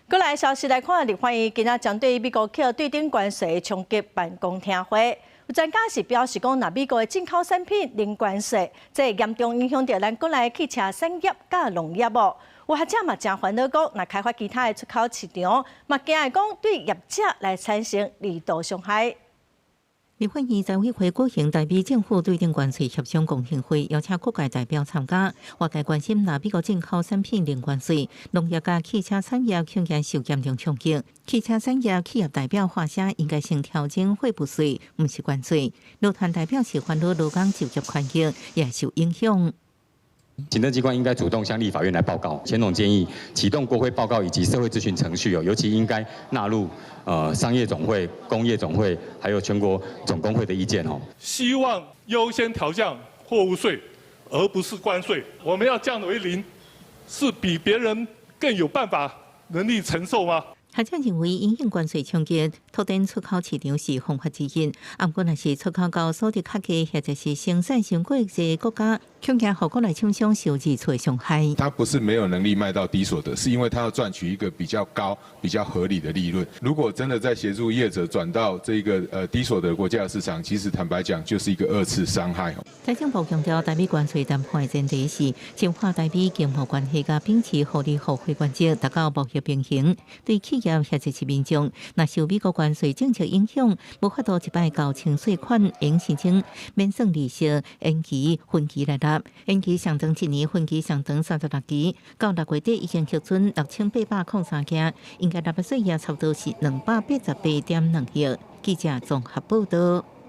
閣來消息來看，立法院今仔針對美國課對等關稅衝擊辦公聽會，有專家是表示講，若美國的進口產品零關稅，這會嚴重影響著咱國內汽車產業佮農業哦。有學者嘛誠煩惱講，若開發其他的出口市場，嘛驚會講對業者來產生二度傷害。立法院財委會舉行台美政府對等關稅協商公聽會，邀請各界代表參加。外界關心，若美國進口產品零關稅，農業佮汽車產業恐驚受嚴重衝擊。汽車產業企業代表發聲，應該先調整貨物稅，毋是關稅。勞團代表是煩惱勞工就業權益也受影響。行政機關應該主動向立法院來報告。錢總建議啟動國會報告以及社會諮詢程序哦，尤其應該納入商業總會、工業總會，還有全國總工會的意見哦。希望優先調降貨物稅，而不是關稅。我們要降為零，是比別人更有辦法能力承受嗎？學者認為，因應關稅衝擊，拓展出口市場是方法之一。毋過，若是出口到所得較低或者是生產傷過濟國家，恐驚予國內廠商受二次傷害。他不是沒有能力賣到低所得，是因為他要賺取一個比較高、比較合理的利潤。如果真的在協助業者轉到這個低所得國家的市場，其實坦白講就是一個二次傷害。財政部強調，台美關稅談判的前提是深化台美經貿關係，佮秉持互利互惠原則，達到貿易平衡。對企業或者是民眾，若受美國關稅政策影響，無法度一擺交清稅款，應申請免算利息，延期分期來納。延期上長一年，分期上長36期，到6月底已經核准6803件，應該納的稅額差不多是288.2億。記者綜合報道。